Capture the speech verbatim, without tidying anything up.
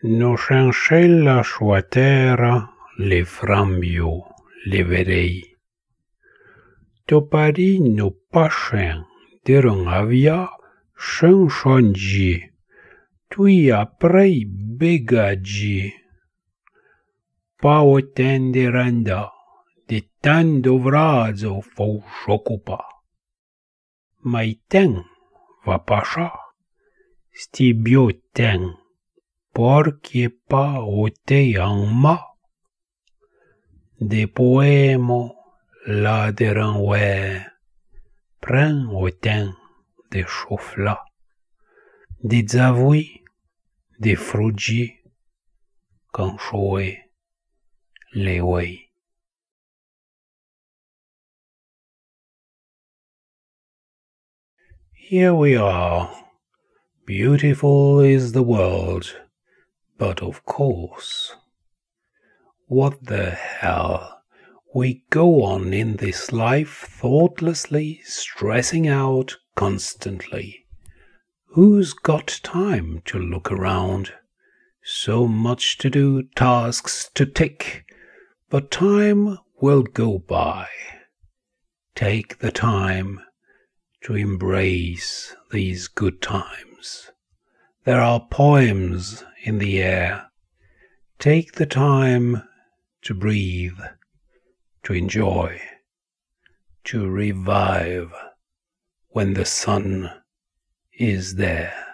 No chin chèla chou a tèra, le fran bió, le verèi. To pari no pachèn de ran avia chin chondji, tui aprèi begadji. Pa o ten de randa, de ten d'ovradzo fou chocopa. Mai ten va pachà, sti bió ten, porquie pa o te anma. De poémo la de ran ouè, pren o ten de chofla, de dzavoui, de frodji, can choé le ouèi. Here we are. Beautiful is the world, but of course, what the hell? We go on in this life thoughtlessly stressing out constantly. Who's got time to look around? So much to do, tasks to tick, but time will go by. Take the time to embrace these good times. There are poems in the air. Take the time to breathe, to enjoy, to revive when the sun is there.